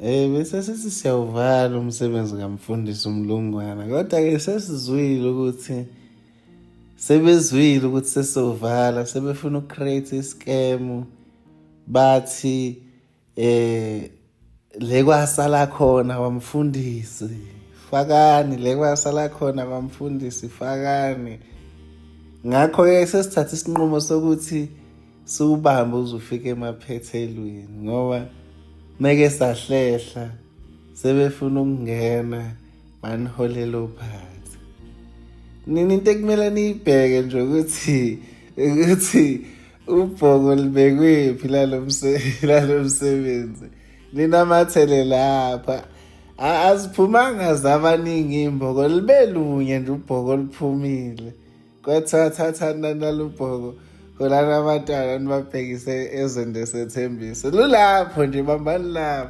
Bese sithi siyawuvala umsebenzi kamfundisi uMlungwana, kodwa-ke sesizwile ukuthi sebezwile ukuthi sesovala, sebefuna uku-create iskemu, bathi le kwasala khona kwamfundisi fakani, le kwasala khona kwamfundisi fakani. Ngakho-ke sesithatha isinqumo sokuthi siwubambe uze ufike emaphethelweni, ngoba meke sahlehla sebefuna ukungena baniholele uphansi. Nina into ekumele niyibheke nje ukuthi ubhoko libekwephi lalo msebenzi, ninamathele lapha. Aziphumanga zabaningi imboko, libe lunye nje ubhoko liphumile, kwathiwa thathani nalubhoko holani abantwana nibabhekise ezweni lesethembiso. Lulapho nje, bambani lapho.